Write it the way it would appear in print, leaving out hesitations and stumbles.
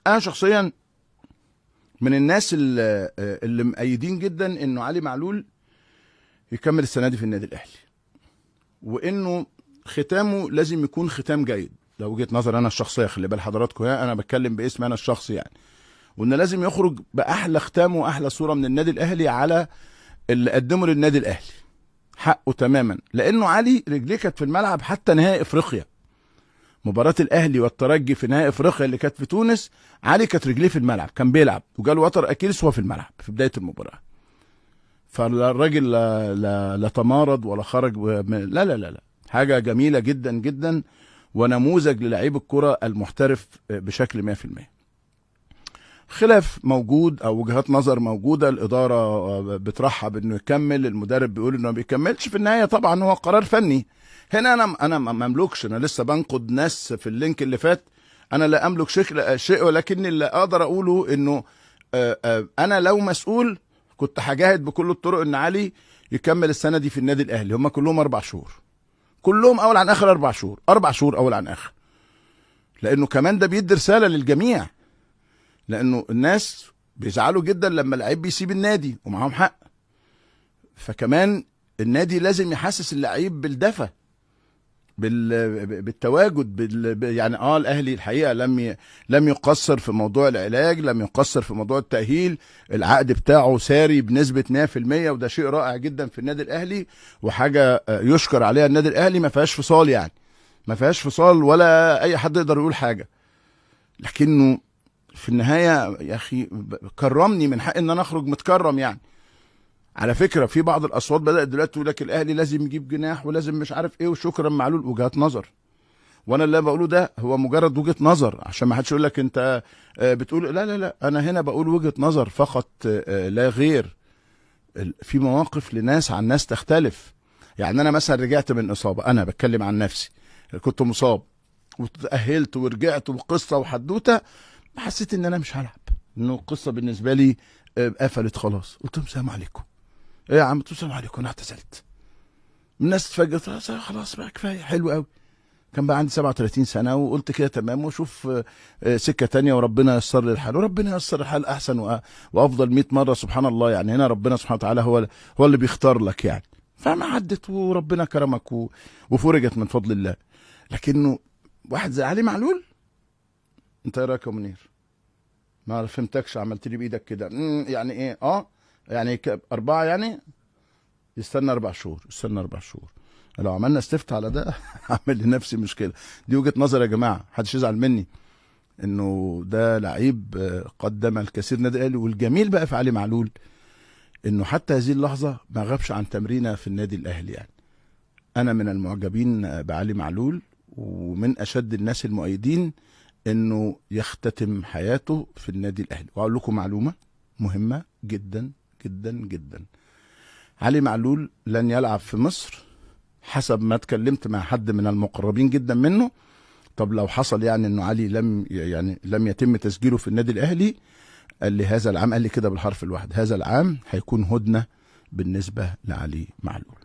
انا شخصيا من الناس اللي مؤيدين جدا انه علي معلول يكمل السنة دي في النادي الاهلي، وانه ختامه لازم يكون ختام جيد. ده وجهه نظر انا الشخصية، خلي بال حضراتكم، انا بتكلم باسم انا الشخصي يعني. وانه لازم يخرج باحلى ختام واحلى صوره من النادي الاهلي على اللي قدمه للنادي الاهلي، حقه تماما، لانه علي رجليه كانت في الملعب حتى نهائي افريقيا. مباراة الاهلي والترجي في نهائي افريقيا اللي كانت في تونس، علي كانت رجليه في الملعب، كان بيلعب وجاله وتر اكيلس وهو في الملعب في بداية المباراة. فالراجل لا لا, لا تمارض ولا خرج، لا لا لا لا، حاجة جميلة جدا جدا، ونموذج للعيب الكرة المحترف بشكل 100%. خلاف موجود او وجهات نظر موجودة، الادارة بترحب انه يكمل، المدرب بيقول انه ما بيكملش. في النهاية طبعا هو قرار فني. هنا انا ما املكش، انا لسه بنقد ناس في ال link اللي فات، انا لا املك شيء، ولكن اللي اقدر اقوله انه انا لو مسؤول كنت هجاهد بكل الطرق ان علي يكمل السنة دي في النادي الاهلي. هم كلهم 4 شهور، كلهم اول عن اخر 4 شهور، 4 شهور اول عن اخر، لانه كمان ده بيدي رسالة للجميع، لانه الناس بيزعلوا جدا لما اللعيب بيسيب النادي ومعاهم حق. فكمان النادي لازم يحسس اللعيب بالدفى، بالتواجد، يعني الاهلي الحقيقة لم يقصر في موضوع العلاج، لم يقصر في موضوع التاهيل، العقد بتاعه ساري بنسبة 100%، وده شيء رائع جدا في النادي الاهلي وحاجه يشكر عليها النادي الاهلي، ما فيهاش فصال يعني، ما فيهاش فصال ولا اي حد يقدر يقول حاجة. لكنه في النهاية يا اخي كرمني، من حق ان انا اخرج متكرم يعني. على فكرة في بعض الاصوات بدات دلوقتي تقول لك الاهلي لازم يجيب جناح ولازم مش عارف ايه، وشكرا معلول. وجهات نظر، وانا اللي بقوله ده هو مجرد وجهه نظر، عشان ما حدش يقول لك انت بتقول لا لا لا، انا هنا بقول وجهه نظر فقط لا غير. في مواقف لناس عن ناس تختلف. يعني انا مثلا رجعت من اصابه، انا بتكلم عن نفسي، كنت مصاب وتاهلت ورجعت وقصة وحدوته، حسيت ان انا مش هلعب، انه القصة بالنسبة لي قفلت خلاص. قلت لهم السلام عليكم. ايه يا عم؟ قلت السلام عليكم، انا اعتزلت. الناس اتفاجئت، خلاص بقى كفاية، حلو قوي. كان بقى عندي 37 سنة، وقلت كده تمام، وشوف سكة تانية، وربنا ييسر لي الحال، وربنا ييسر الحال احسن وافضل 100 مرة سبحان الله. يعني هنا ربنا سبحانه وتعالى هو اللي بيختار لك يعني. فما عدت وربنا كرمك وفرجت من فضل الله. لكنه واحد زي علي معلول، انت ايه رايك يا منير؟ ما فهمتكش، عملت لي بايدك كده يعني ايه؟ يعني 4، يعني يستنى 4 شهور، يستنى 4 شهور. لو عملنا استفتاء على ده هعمل لنفسي مشكلة. دي وجهه نظر يا جماعة، محدش يزعل مني، انه ده لعيب قدم الكثير النادي الاهلي. والجميل بقى في علي معلول انه حتى هذه اللحظة ما غابش عن تمرينه في النادي الاهلي. يعني انا من المعجبين بعلي معلول، ومن اشد الناس المؤيدين انه يختتم حياته في النادي الاهلي. واقول لكم معلومة مهمة جدا جدا جدا، علي معلول لن يلعب في مصر حسب ما اتكلمت مع حد من المقربين جدا منه. طب لو حصل يعني انه علي لم يتم تسجيله في النادي الاهلي، قال لي هذا العام، قال لي كده بالحرف الواحد، هذا العام هيكون هدنة بالنسبة لعلي معلول.